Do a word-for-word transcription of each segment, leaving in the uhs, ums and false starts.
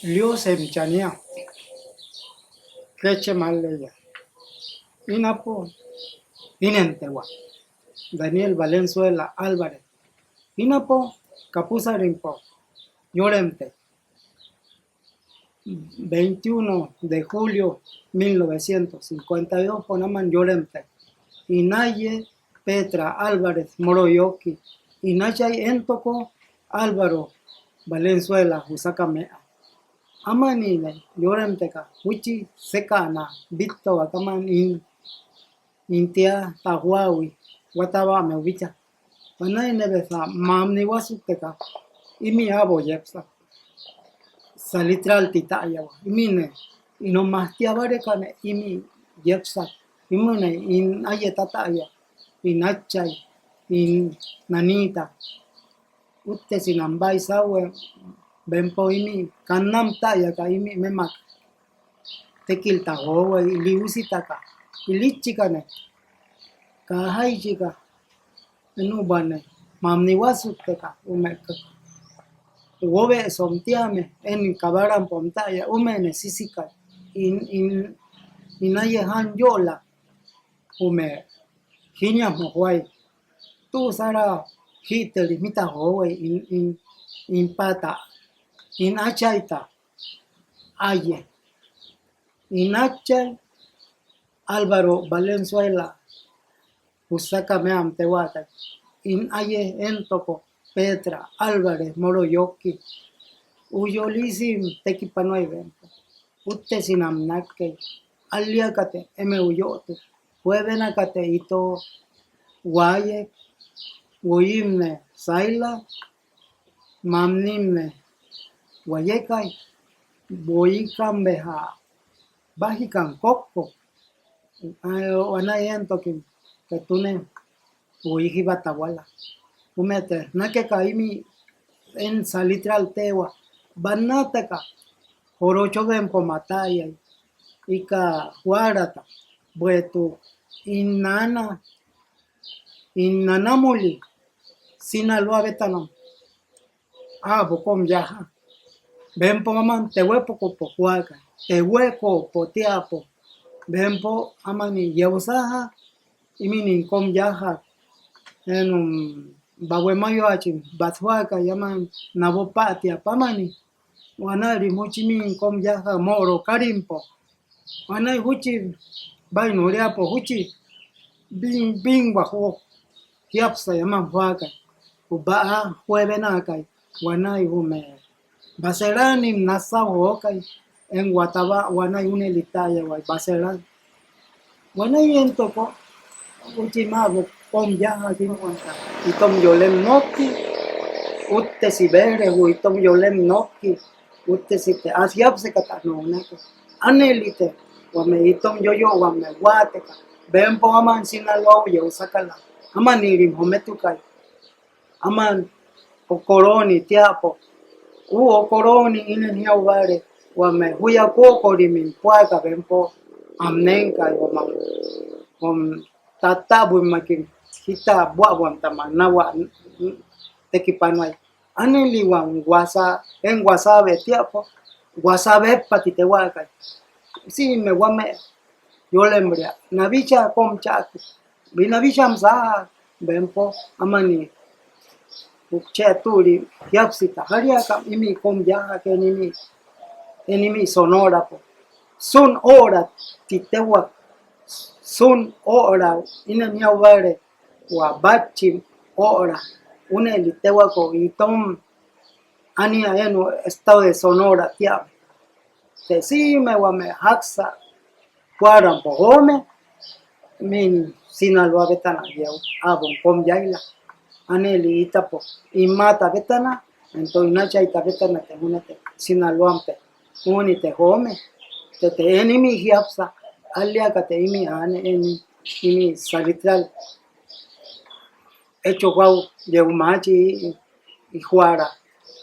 Liosem chania, kéchem al‑leiya. Ínapo ínentehuak, Daniel Valenzuela Álvarez. Ínapo kapusarimpo yóremtek, veintiuno de julio mil novecientos cincuenta y dos po naman yóremtek. In áiye Petra Álvarez Moroyoki, in áchay éntoko Álvaro Valenzuela Jusakamea. Ámanine yóremteka júchi sékäna bíttuak áman in, in tiata joähui huatabämeu bícha. Huanäine béja mamni huásukteka, ímï äbo yepsak. Salitral ti täyahua. Ímïne ino majtia bárekane ímï yepsak. Ímïne in áiye tatäya, in átchay, in nanita. Úttesinam baisauhue, bempo ímï kannam täyaka ímï mémak tékilta johuai, ili úsitaka, ilitchikane, kaa jaichika, enu buane mamni huásukteka, ume huobësom tíame, én kabarampom täya, umene sísika, in, in, in áiye jan yöla, jume jíñam jojoai. Tüsara jïtërim jita johuai, in, in, in pata, in áchayta áiye. In átchay Álvaro Valenzuela Jusakamea am téhuaaka. In áiye éntoko Petra Álvarez Moroyoki. Uyolisím tekipanuai bempo. Úttesinam nákkei. Al‑leakate émeu yötuk. Juebénakate ito huaayek, uoyimne saila, mamnimne huayekai, buoyikam béja bájikan kókko. Huanäi éntokim ketune buoyi jíba tahuala. Júmete nákeka ímï én salitral téehua, bannaataka jorochobempo matäyai, ika jóarata, bueïtuk ín naana, ín nanamuli, Sinaloa bétana, äbo kóm yája. Bempo áman tehuepokopo joaka, tehuekopo tiapo, bempo ámani yeu sája, ímïnim kóm yájak, énum bahue mayoachim bat joaka, áman nabo pätia pámani. Huanärim júchi ímï kóm yájak, möro kárimpo. Huanäi júchi báinuriapo júchi bím, bímhua jo jiápsai áman joaka, jü bäa juebenakai. Huanäi jume baseranim nássau jokai, én huatabä, huanäi junëli täyahuai basera. Huanäi éntoko júchi äbo kóm yájak, itom yólem nokki, úttesi béj‑re jü itom yólem nokki, úttesite ä jiápsekä ä noknake. Ánëlite huame itom yóyöhuame huáateka, bempo áman Sinaloau yeu sákala, ámanïrim jometukai. Áman Okoroni tiapo. Ú Okoroni ínel jiaubáare, huame júya kuokorimim púaka bempo am nénkai, huamam, huam tattäbuimmakim jita buähuamta manahuä tekipanuai. Ánëli huam Guasa, én Guasave tiapo, Guasa béppa ti téhuaakai. Sïme huame yólemria, na bíchaa kóm chätuk. Bina bícham sáajak, bempo ámani chë türi jíapsita járiakam, ímï kóm yájak, én ímï, én ímï Sonorapo. Sun öra ti téhuak, sun öra, ínel jiaubáare, hua bátchim öra, junëli téhuako itom ánia énnu estado de Sonora tiame. Të sïme huame jaksa jóarampo joome, ímï Sinaloa bétana yeu äbom kóm yáila. Ánëli ítapo, ín maata bétana, éntok ín áchayta bétanate júnete Sinaloamte júnite joome. Tëte én ímï jiápsa, al‑leakate ímï aane, én ímï salitral écho joau yeu maachi ï, ï jóara,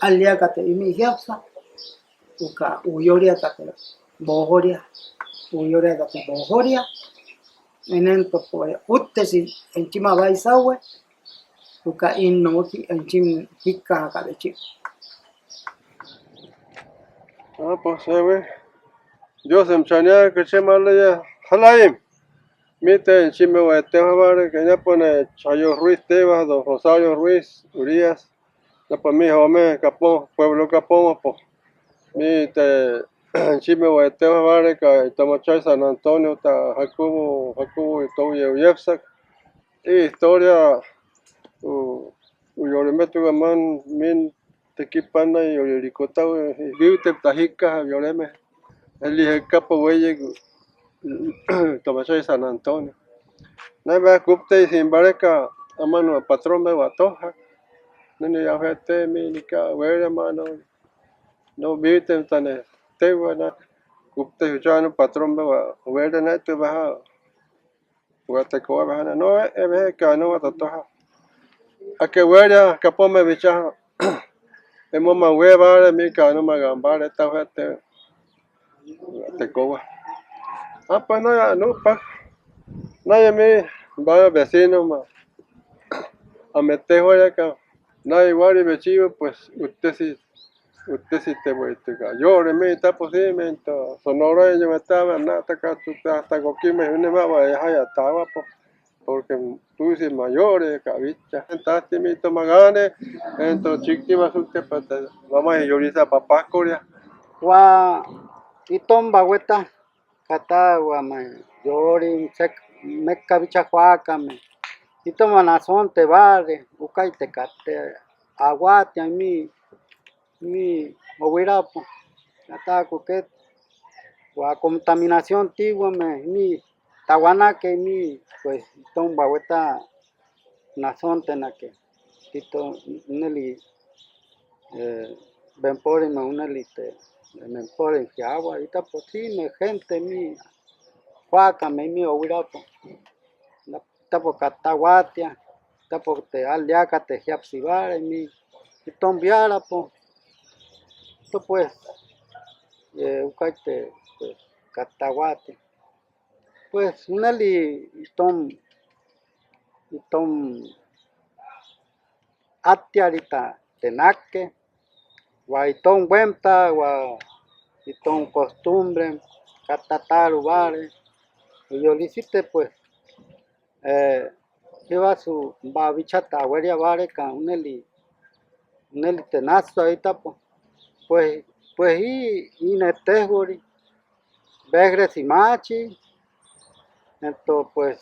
al‑leakate ímï jiápsa, juka ujyóriatate boojoria, ujyóriatate boojoria. Én éntok, pues, úttesi enchim ä baisauhue, juka ín noki enchim jíkkajakä béchïbo. Ah, pues, eh, güey. Dios em chania que che malaya. Jalaim. Mite enchimmeu etteo jabare que inapone Chayo Ruiz Tebas, don Rosario Ruiz Urias. Inapone mi jome Capó, pueblo Capó mapo. Mite enchimmeu etteo jabare que Tamachai San Antonio ta Jacobo, Jacobo y todo yeu yepsak. Y historia u u yore metuga man min tekipanna yore rikotau biutem ta jikkaja yoreme. Eli jekkapo huéiyek Tamachai San Antonio. Nai bea kuptei sin bareka aman patrón beu a tojak. Nene ya jete mi nika hueria mano no biutem tane tehuana kuptei juchano patrón beu a hueria naitue baja Huate koba bejana no, e beje kaa numa totoja. Ake hueria kapome bicha emo ma hue bare mi kaa numa gan bare ta huete. Huate koba. Apa no ya nupa. Naye mi ba vecino ma. Amete hueria ka. Naye huari bechivo pues uttesi uttesite bueïtuk ä yöreme itapo sïmento sonorayo metaba nätaka tuta hasta kokime júne mäbä yajaya taahuapo porque tüisi ma yöreka bitcha. Tájti mito magane éntok chikki masukte pata mamai yorisa papajkoria. Huä itom bahueta kataahuame yorim mékka bicha joakame itom ä nasonte báare ukaite katte ä huáatia mi mi obuirapo. Ataaku ket hua contaminación tíihuame mi tahuanake mi pues itom bahueta nasontenake. Tito neli bemporimme unelite bemporim jiaahua itapo sïme gente mi joakame mi obuirapo. Tápo katta huáatia, tápote al‑leakate jíapsi báaremi itom biárapo. Tó pues, ukaite pues katta huáatia. Pues juneli itom, itom áttiarita të nákke, hua itom huémta, hua itom costumbrem katta taaru báare. Yolisite pues, jíbasu bäa bíchata huéria báreka, juneli, junelite nássua ítapo. Pues, pues ï, ï nee téjhuari, béj‑resi máachi, éntok pues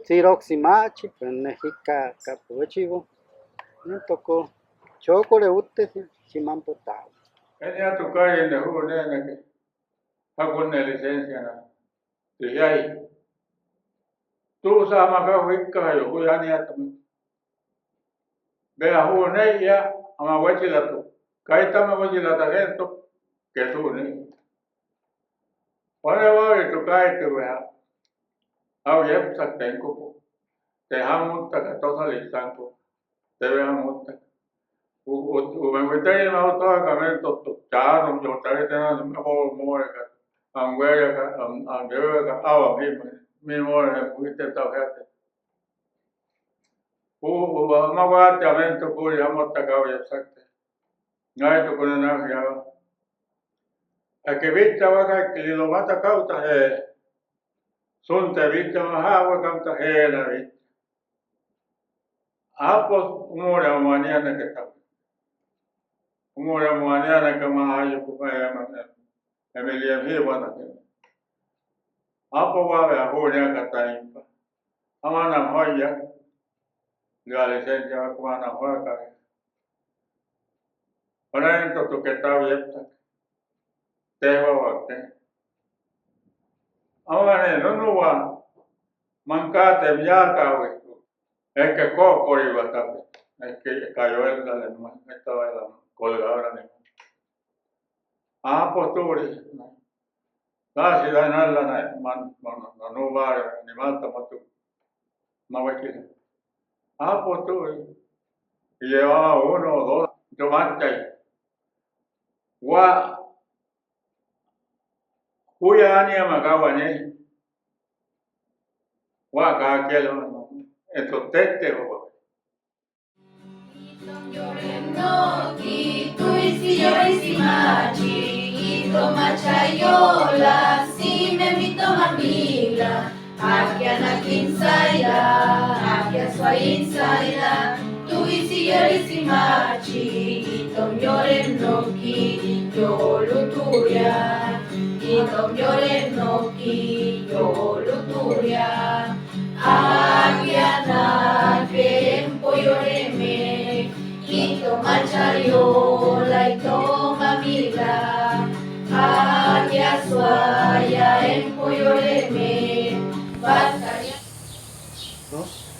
siroksi máachi, pues nee jíkkakäpo béchïbo, éntok chóokore úttesi simampo taahua. Énneatukari nee jüneenake jákun nee licenciana ti jiay. Tüusa áma jáu jíkkajayo jü ániatamaki. Béja jüneiya áma huéchilatu, kaitame huéchilata éntok ket jüneiya. Huanäi huäurituk áitek béja áu yepsak tenkopo, të jámmuttaka tósalïk sanko, të béja múttaka. Jume huiterim áu tójaka éntok chaanum yóuta bétana, jume bóoru móoreka, am huériaka, am yéuhueka áu am jímmaij, mi móorenem huiteta jíate. Jü áma huáatiam éntok jüri jámmuttaka áu yepsakte. Náitukune nau jiaahua: Akë bitcha huaka lilom átakäuta jee, suntë bitcha ma jähuakamta jeena bitcha. Áapo umuriam anianaketa, umuriam anianaka ma áyuku, Emiliem jibuanake. Áapo huaabea jüriaka táijpa. Ámanam jóiyak, licenciahuaka ámanam jóaka. Huanäi éntok tuke tau yepsak, téjhuahuakte. Ámane núnuhua, man káatem yáakähui, es que kökorihuakabe, es que cayó el, el, el, colgadora. Áapo türi, Táachi nallanai man, man, man nubare animalta matuk mahuekila. Áapo türi, y llevaba uno o dos, yo mátchai. Hua júya ániamak áu aney. Hua kaa kialo, éntok téttejhuak. Itom Áchayoola, simem itom am ila, akia nak ín saila, akia sua ín saila, tüisi yörisi maachi, itom yorem noki, yö lutüria, itom yorem noki, yö lutüria, akia nak empo yoreme, itom Áchayoola, itom am ila, akia suaya empo yoreme, bátaria. Dos.